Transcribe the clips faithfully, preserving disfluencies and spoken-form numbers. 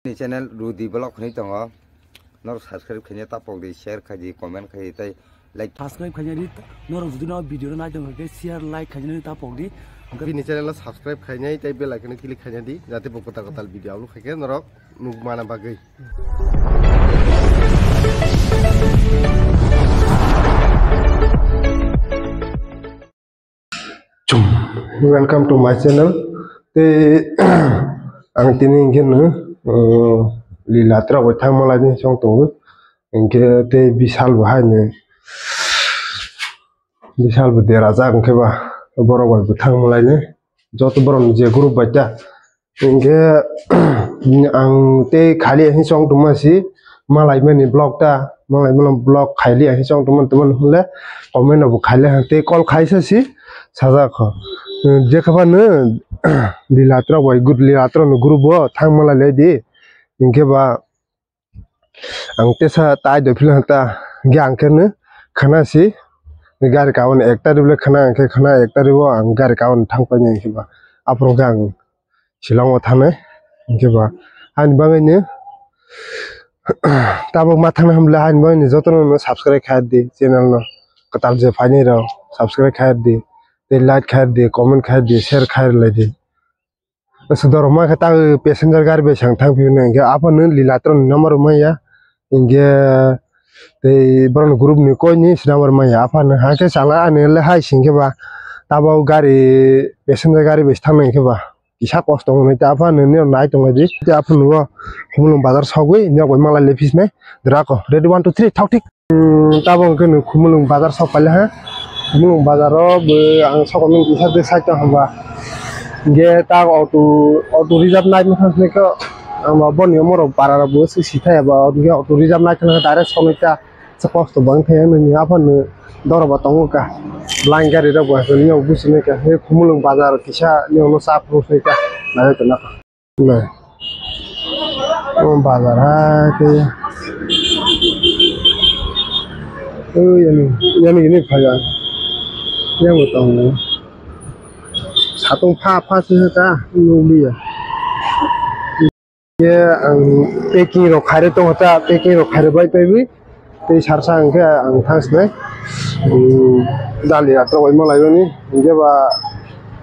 Ni channel Rudi Vlog hinwi tongo. Norok subscribe khaina tapok di, share khai di, comment khai di, tei like. Subscribe khaina di, norok jodi no video no nai tong khe share, like khaina di tapok di. Bini channel no subscribe khainai tei bell icon no click khaina di, jate bo kwtal kwtal video upload khai khe norok nuk mana bagwi. Chum. Welcome to my channel. Tei ang tini hwnkhe no, uh, Lila Trok bai thangma lai ni song tongo. Hwnkhe tei Bishal bo hai ni, Bishal bo derajak hwnkhe ba borok bai bo thangma lai ni. Joto borok ni je group bai ta. Hingke ang tei khali ahi chong tongma si, malai mani vlog ta, malai mani vlog khaili ahi chong tongma tongma hwnle comment rok bo khaili ang tei call khaisa si sajak kho. Jekha phano Lila Trok bai group, Lila Trok ni group o thang malai lai di. Hingke ba ang tesa tai do phila ta, hingke ang khe no khana si gari kawan ek tarikh le khana, ang khe khana ek tarikh o ang gari kawan thang pai nai hingke ba aphuru khe ang Shillong o thangnai, hingke ba ani bagwi ni tabuk ma thangna hwnle ani bagwi ni jotono no subscribe khai di, channel no kwtal je phaini rok subscribe khai di, tei like khai di, comment khai di, share khai lai di. Aswk dorok ma khe ta passenger gari bai sang thang phio hingke aphano Lila Trok ni number manya, hingke tei borok ni group ni koi ni number manya aphano, hakhe sala ani le hai singke ba tabuk gari passenger gari bai thang nai khe ba. Kisa kosto wngwi ta aphano nini rok nai tonglaidi. Tei aphano o Khumulwng bazar sogwi nini rok bai malai le phisnai. Drako ready, one, two, three, thok thik. Hmm, tabuk hwnkhe nwng Khumulwng bazar sok paile ha. Khumulwng bazar o bo ang sok nung kisa de side o hamba. Hingke ta auto, auto reserve nai masa se ko ang ba boni omorok para rok bo se sithai ba hingke auto reserve nai thang direct sogwi ta. Sa kosto bang khe nini aphano doro bo tongo ka. Blind gari rok bo aswk nini business ka. He Khumulwng bazar kisa ni ono sa phuru sai ka. Nai to na. Nai. O bazar ha khe. O yani, yani ni phaya. Yang bo tongo. Satung pha pha se ta nukliya. Ye ang packing rok khairwi tongo ta, packing rok khairwi bai paiwi tei sarsa hwnkhe ang thang sinai. Hmm, dali atrok bai malai bani hwnkhe ba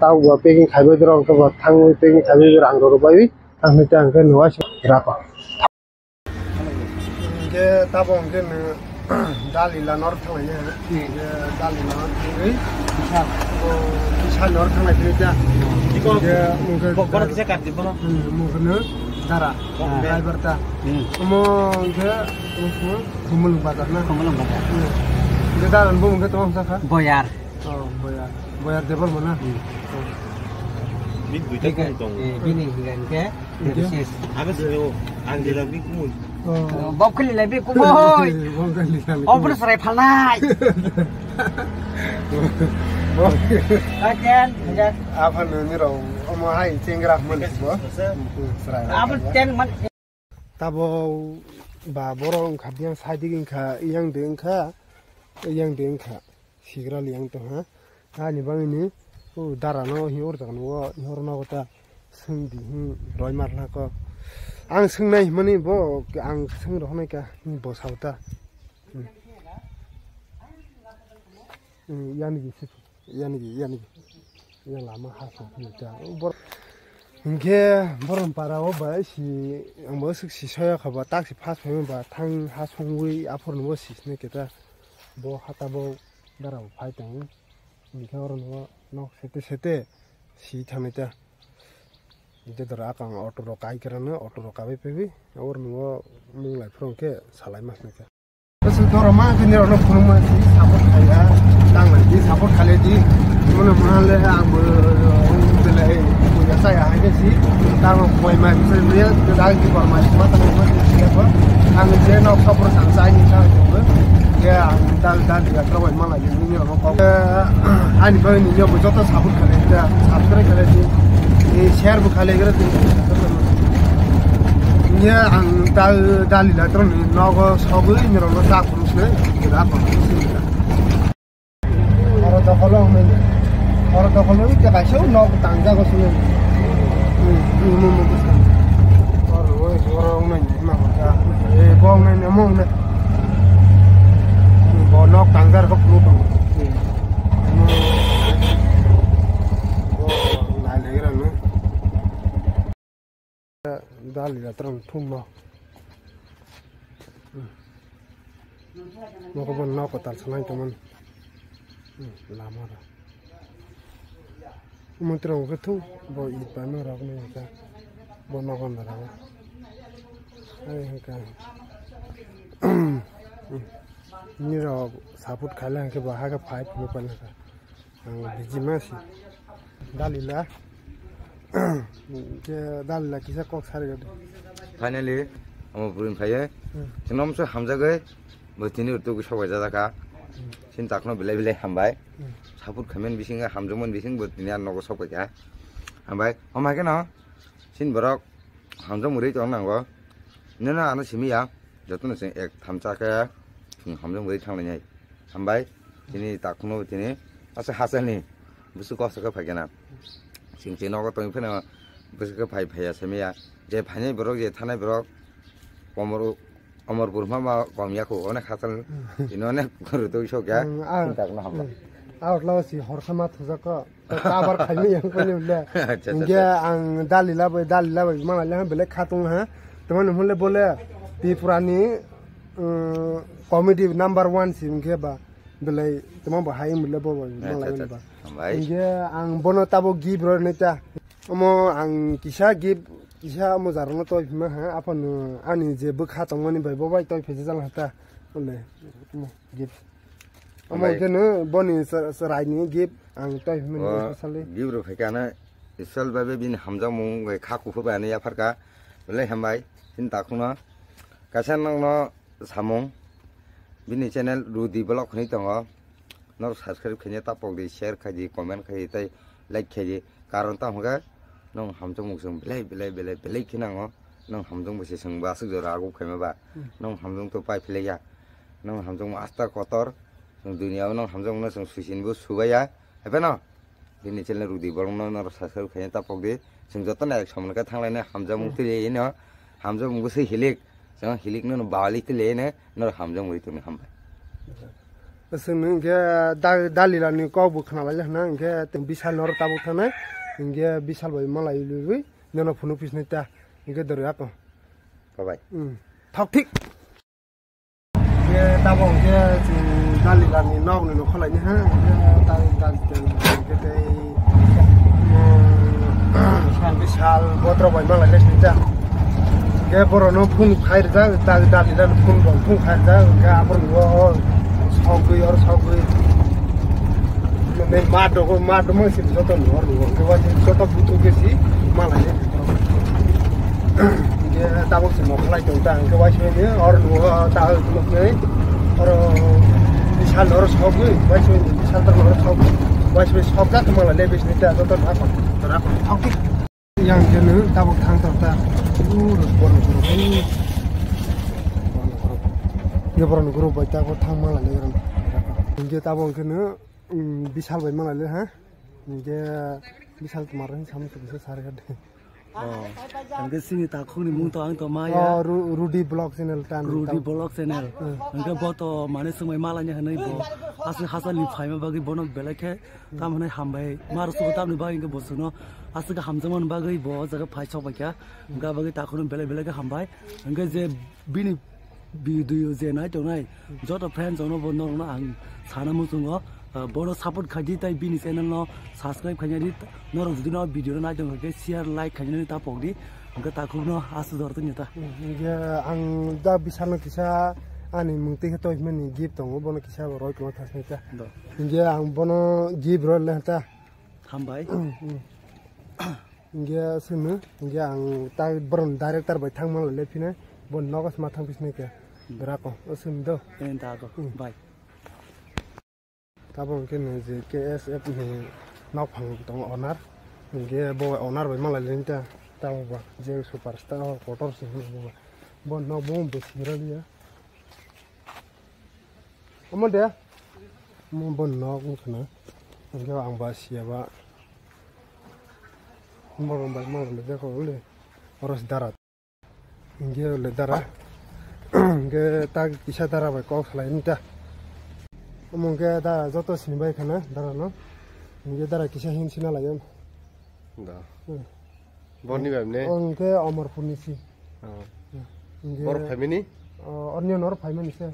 tabuk ba packing khaibai rok hwnkhe ba thangwi packing khaibai rang rok bai thang hwnkhe ang khe nuhai se rako. Hwnkhe tabuk hwnkhe nw Dalila nor thanglai ya. Hmm. Dalila nor thangwi. Bishal. O, Bishal nor thanglai tini ta. Iko hwnkhe, hwnkhe bo-, bono kisa kat di, bono. Hmm, mungkhe nw dara. Bo-, driver ta. Hmm. Omo hwnkhe, hwnkhe Khumulwng bazar na? Khumulwng bazar. Hmm. Hwnkhe dara bo hwnkhe tamo hwnkha kha? Boyar. O, Boyar. Boyar Debbarma na? Hmm. O. Bini duita khum tongo. Eh, bini hwnkhe. Hwnkhe? Abo se o, ang jela bi kumui. Oh. Bob khali lai bi kumui. Bob khali lai bi kumui. Obro serai phalnai. Bob. Again, again. Aphano nirok omo hai chengra man bo. Serai. Abo ten man. Tabo ba borok wngkha biyang side wngkha, yang de wngkha, yang de wngkha. Sigra liyang tongha. Ani bagwini, o dara no hi or jaga no, hi or no ta swng di hi roi mar lako. Ang swngnai himani bo, ang swng rok nai ka, bo sao ta. Hmm. Hmm, yani gi sip, yani gi, yani gi. Ya lama ha so ta. Bor-, hinkhe borom para o bai si, ang bo swk si soya kha ba, tak si fast phaima ba, thang ha songwi aphor no bo si sini kita. Bo hata bo dara bo phai tongo. Hinkhe oro no nok sete sete si thanai ta. Hinkhe dara akang auto rok kai kerano, auto rok kabai paiwi, oro no mung lai phuru hinkhe salai mas nai kha. Bwswk doro ma khe nirok no phunukma si support khaiya, tang lai di support khailai di. Mano mano le ang bo belai puja saya hai khe si, tang koi ma bisa dia, dia dagi kor ma ma tang ma si apa. Ang je nok support sang sai ni sa ko. Ya ang dal dal dia kawai ma lai ni nirok no kok. Ani bagwi ni joto support khailai di, subscribe khailai di, share bo khailai di. Nya ang dal dal ni la tron ni nogo sogwi ni rok no ta phuru se da pa. Oro dokholo hwnwi, oro dokholo hwnwi te kaisa nok tang jago sini. Hmm, hmm, hmm, hmm. Oro, oro, oro. Nai namo na. Bo nok tangjar hok lu tong. Bo nai legra no. Dali la trong thum no. Mo ko bo nok ko tal sanai to man. Lama ra. Montri rok khe thu bo id paima rok ni hwnka bo nogon da rang. Ai hwnka. Ni rok support khaile hwnkhe bo hakhe five mo paina kha. Ang biji ma si. Dalila. Ke dalila kisa kok sari gadi. Finally, amo burin phaye. Hmm. Sinom se hamjagoi. Bo tini urtu sok bai jajak kha. Hmm. Sin takno belai belai hambai. Hmm. Support khaimani bising, hamjakmani bising bo tini ang nogo sok bai kha. Hambai. Omo hai kheno sin borok hamjak mwrwi tong nango. Nino ano simi ya. Jotono chwng ek thamsa khe chwng hamjak mwrwi thang lainai. Hambai. Tini takno tini asa hasani. Busu kosto khe phai khe na. Chwng chini nogo tong pheno busu khe phai phai ya simi ya. Je phainai borok je thanai borok. Komoro Omorpur ma ma kom ya ko, onek hatal, ino onek guru to sok ya, hmm, ah, sinta kono hamla. Hmm. Out lo si horsa ma thujak ko, to kabar khaini yang ko ni le. Acha, acha, hingke acha. Ang dalila bai, dalila bai, mana le bele khatung ha. Teman hule bole, Tripura ni, um, comedy number one si hingke ba, bele, teman ba hai mule bo ba, acha, mana acha, le ba. Hambai. Hingke ang bono tabo gift ro ne ta. Omo ang kisa gift, kisa omo jarano toi phima ha, aphano ani je bwkha tongmani bai bo bai toi phai jajal ha ta, ole, omo gift. Omo hambai. Khe no boni chwrai ni gift ang toi phima ni sali. Gift rok phaikha na, special bai bini hamjakmung bai kha kuphur bai ani yapharkha, belai hambai, chini takhukno, kaisa nokno samung, bini channel Rudi Vlog hinwi tongo. Norok subscribe khaina tapok di, share khai di, comment khai di, tei like khai di. Karon tamo hwnkhe nwng hamjakmung chwng belai, belai, belai, belai khe nango. Nwng hamjakmung se chwng bo aswk jora aguk khaima ba. Hmm. Nwng hamjakmung to pai philai ya. Nwng hamjakmung asta kotor. Chwng duniya o nwng hamjakmung no chwng suisin bo subai ya. Hai phano? Bini channel Rudi Vlog no norok subscribe khaina tapok di. Chwng joto no ek somon khe thanglaina hamjakmung twi ino. Hamjakmung bwswi hilik. Chwng hilik no bali twi ino norok hamjakmung ri tongni hambai. Chwng no hwnkhe da-, dalila ni kok bo khna lai hwna hwnkhe tong bisal norok tabuk thana. Hwnkhe bisal bai malai lui lui nono phunuk phisni ta. Hwnkhe dori ako. Bye bye. Hmm. Thok thik. Hwnkhe tabok hwnkhe chwng dalilani nokni nokha laini ha, hwnkhe ta-, ta-, ta-, hwnkhe tei, um, bishal botrok bai manlainai sini ta. Hwnkhe borokno phone khai rijak, ta-, dalilano phone rok phone khai rijak, hwnkhe aborok nukgo o sogwi, oro sogwi. Nini mat rogo, mat romwi se joto nukgo, hwnkhe waisa joto buthuk khe se manlainai. Hingke tabok se mokholai tong ta, hingke waisa ni oro nugo ta nuknai, oro bisal oro sogwi, waisa ni bisal tor oro sogwi, waisa ni sokjak tongmani le bisni ta joto na kon, tora kon, thok thik. Yang khe no tabok thang tor ta, uro borok borok, ye borok ni group bai tabok thang mala le rom. Hingke tabok hingke no, um, bisal bai mala le ha, hingke bisal tmar hing samung se bisa sar khe de. Oh, hingke sini takhukni mung to ang to maya. Oh, Ru-, Rudi Vlog channel tan. Rudi Vlog channel. Hmm. Hingke bo to mane swngmai malani hwnwi bo. Aswk hachal ni phaima bagwi bono belai khe tam hwnwi hambai. Mar sugo tamni bagwi hingke bo chwngno aswk hamjakmani bagwi bo o jaga phai sok bai kha. Hingke bagwi takhukno belai belai khe hambai. Hingke je bini video je nai tongnai joto friends rokno bo norokno ang sana muchungo, ah, bono support khaidi tei bini channel no subscribe khainai di, norok jodi no video no nai tongkha khe share like khainai di tapok di, hwnkhe takhukno aswk jora tongya ta. Hwnkhe ang da bisalo kisa ani mung twi khe toimani gift tongo, bono kisa bo roi tongma thasnai ta. Do. Hwnkhe ang bono gift roi le ta. Hambai. Hwnkhe aswkno, hwnkhe ang ta borokni director bai thangma le phina, bo nogo se ma thang pisnai khe. Hmm. Berako, aswkno do. Enta ako. Hmm. Bye. Tabok hwnkhe nini je K S F ni nokphang tongo owner. Hwnkhe bo owner bai malai lini ta, tabok ba je superstar o kotor se hwnwi bo ba. Bo nok bo bwswk rw liya. Omo de? Omo bo nok wngkha na. Hwnkhe ang ba siya ba. Borok bai malai le jako le. Oro se dara. Hingke le dara. Hwnkhe ta kisa dara bai kok salai ni ta. Omo hwnkhe da joto sini bai khana dara no. Hwnkhe dara kisa hin sina lai. Da. Hmm. Borni bai ne? O hwnkhe Amarpurni si. Oh. Hmm. Hwnkhe bor phaimani? Oh, orni onor phaimani se.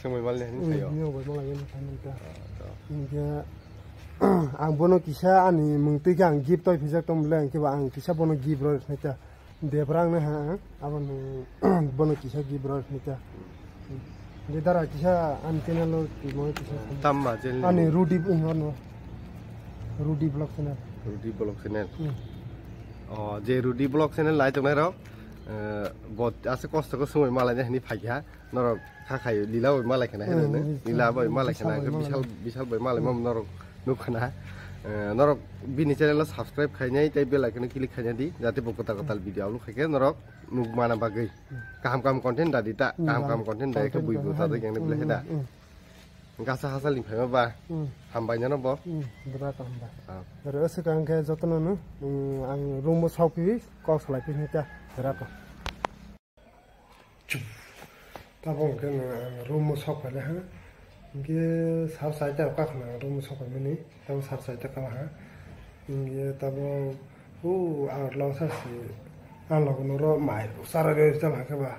Sengbai malni hin sayo. Hmm, niyok bai malai ni phaimani ta. Oh, da. Hwnkhe ang bono kisa ani mungtwi khe ang gift toi phijak tong bole, hwnkhe ba ang kisa bono gift rw rwkhnai ta. Debra ang ha, aboni bono kisa gift rw rwkhnai ta. Je dara kisa ani channel o twi mo kisa. Tamma channel? Ani Rudi, eh, ono. Rudi Vlog Channel. Rudi Vlog Channel. Hmm. Oh, je Rudi Vlog Channel nai tongnai rok, eh, bo ase kosto khe sumui malai nai hwnwi phaikha. Norok kha khai Lila bai malai khana, hmm, hwnwi. Lila bai malai khana, Bishal bai, Bishal, malai. Bishal bai malai, hmm, mam norok nuk khana. Eh, norok bini channel o subscribe khainai tei bell icon o click khaina di, jate bo kwtal kwtal, hmm, video upload khaikhe norok nuk mana bagwi. Hmm. Kaham kaham content da di ta, hmm, kaham kaham content da khe content buibu da, ta da, hmm, yang ni bile, hmm, da. Hmm. Gasa hasal ni phaima ba, hmm, hambai nano bo. Hmm, bra ta hambai. Ah. Aro aswk ang khe jotono no, hmm, ang room o sok phi kok salai phi ta, bra ta. Chup. Tabok hwnkhe nwng ang room o sok phailai ha. Hwnkhe sar chaita rok kha khna ang room o sok phaimani. Tabok sar chaita kala ha. Hwnkhe tabok, huu, ang rwla sa se. Ang logo noro mai rwchara rwi chal ha khe ba.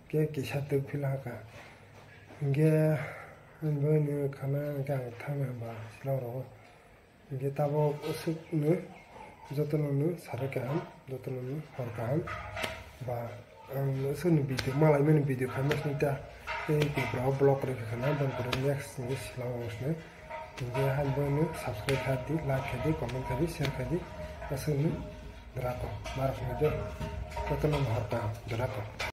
Khe kisa twk phila ha kha. Hwnkhe ang boino khana hwnkhe ang thangna hwnba silang rogo. Hwnkhe tabok aswkno jotono no sari kaham, jotono no hor kaham. Ba ang aswkni video, malaimani video khaima sini ta, tei Tripura o vlog rwkha khana, boni pore next hwnkhe silang wng sini. Hwnkhe haino boino subscribe kha di, like kha di, comment kha di, share kha di, aswkno drako, marok sini de, jotono no hor kaham, drako.